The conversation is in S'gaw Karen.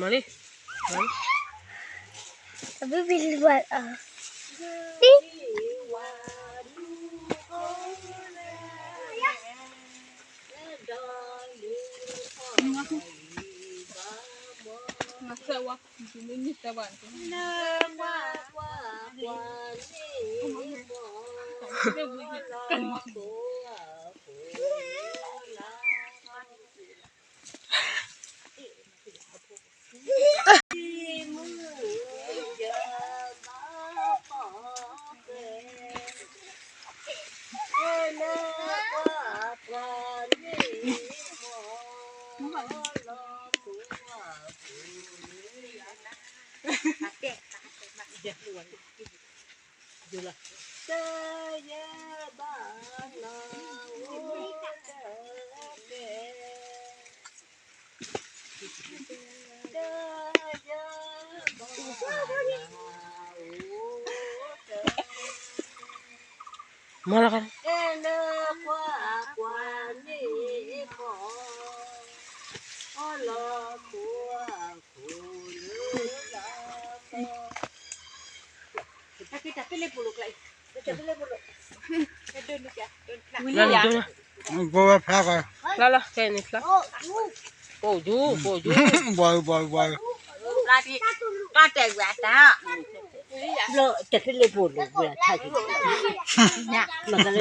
မလီၤ, အဘုဘံလူၤဝဲ, လီၤလီၤ ကဲန့ၣ်ဖျါ, ကိးယူၤ ကိးယူၤ, ဘၣ်ဘၣ်ဘၣ်, တၢ်ဖဲလဲၣ်ပိာ်လိာ်ဝဲထါက့ၤ, မ့ၢ်က